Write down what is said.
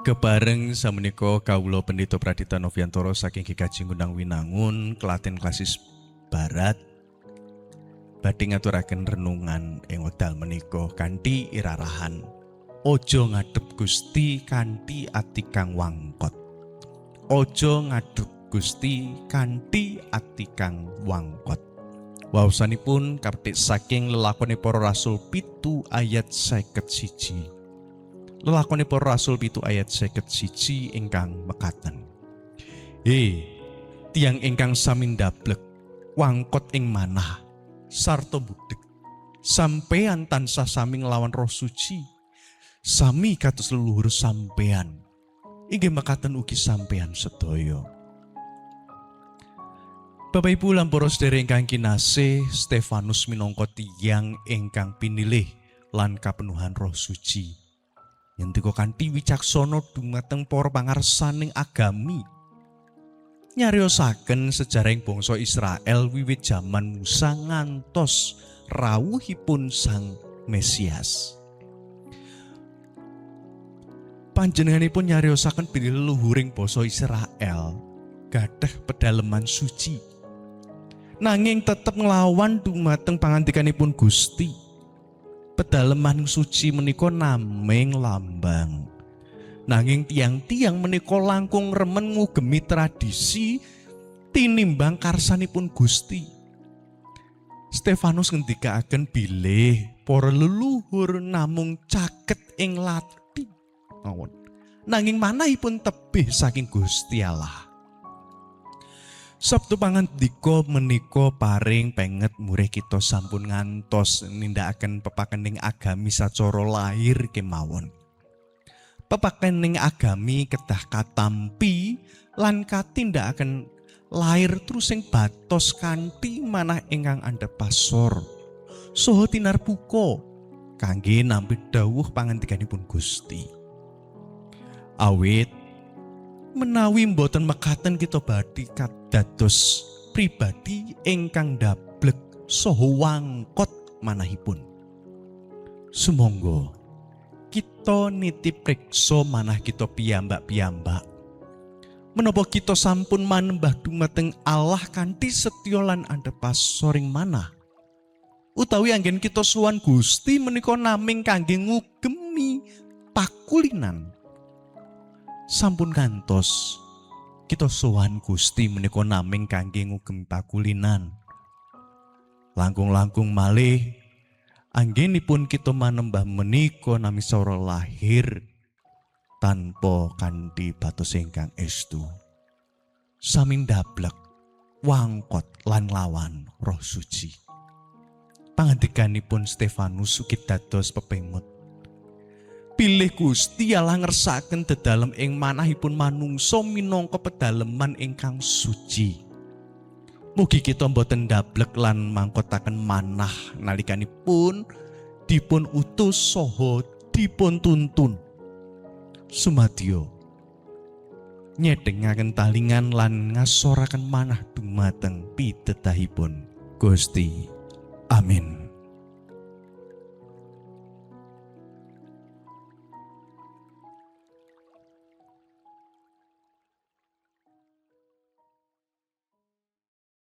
Kebareng samenika kawula Pendeta Pradita Noviantoro saking GKJ Ngundang Winangun Klaten Klasis Barat badhe ngaturaken renungan ing wekdal menika kanthi irarahan Aja ngadhep Gusti kanthi ati kang wangkot. Aja ngadhep Gusti kanthi ati kang wangkot. Waosanipun kapetik saking lelakone para rasul 7 ayat 51. Lelakone para rasul 7 ayat 51 ingkang mekaten. He, tiyang ingkang sami ndablek wangkot ing manah sarta budheg. Sampeyan tansah sami nglawan Roh Suci. Sami kados leluhur sampeyan. Inggih mekaten ugi sampeyan sedaya. Bapak Ibu lan para sedherek ingkang kinasih, Stefanus minangka tiyang ingkang pinilih lan kapenuhan Roh Suci. Ngendika kanthi wicaksana dumateng para pangarsaning agami. Nyariosaken sejarahing bangsa Israel wiwit jaman Musa ngantos rawuhipun Sang Mesias. Panjenenganipun nyariosaken bilih leluhuring bangsa Israel gadah pedaleman suci. Nanging tetep nglawan dumateng pangandikanipun Gusti. Pedaleman suci menika naming lambang. Nanging tiang-tiang menika langkung remen ngugemi tradisi tinimbang karsanipun Gusti. Stefanus ngendikaaken bilih para leluhur namung caket ing lathi mawon. Nanging manahipun tebih saking Gusti Allah. Sabtu pangandika menika paring penget murih kita sampun ngantos nindakaken pepakening agami sacara lahir kemawon. Pepakening agami kedah katampi lan katindakaken lahir trusing batos kanthi manah ingkang andhap pasor saha tinarbuka kangge nampi dawuh pangandikanipun Gusti. Awit menawi mboten mekaten kita badhe kadados pribadi ingkang ndablek saha wangkot manahipun. Sumangga kita nitip priksa manah kita piyambak-piyambak. Menapa kita sampun manembah dumateng Allah kanthi setya lan andhap pasoring manah? Utawi anggen kita sowan Gusti menika naming kangge ngugemi pakulinan. Sampun kantos kita sowan Gusti menika naming kangge ngugemi pakulinan. Langkung-langkung malih anggenipun kita manembah menika nami sacara lahir tanpa kanthi batos ingkang estu. Sami ndablek wangkot lan nglawan Roh Suci. Pangandikanipun Stefanus ugi dados pepengut. Bilih Gusti Allah ngersakaken dedalem ing manahipun manungsa minangka pedaleman ingkang suci. Mugi kita mboten ndablek lan mangkotaken manah nalikanipun dipun utus saha dipun tuntun. Sumadyo nyedhengaken talingan lan ngasoraken manah dumateng pidedahipun Gusti. Amin.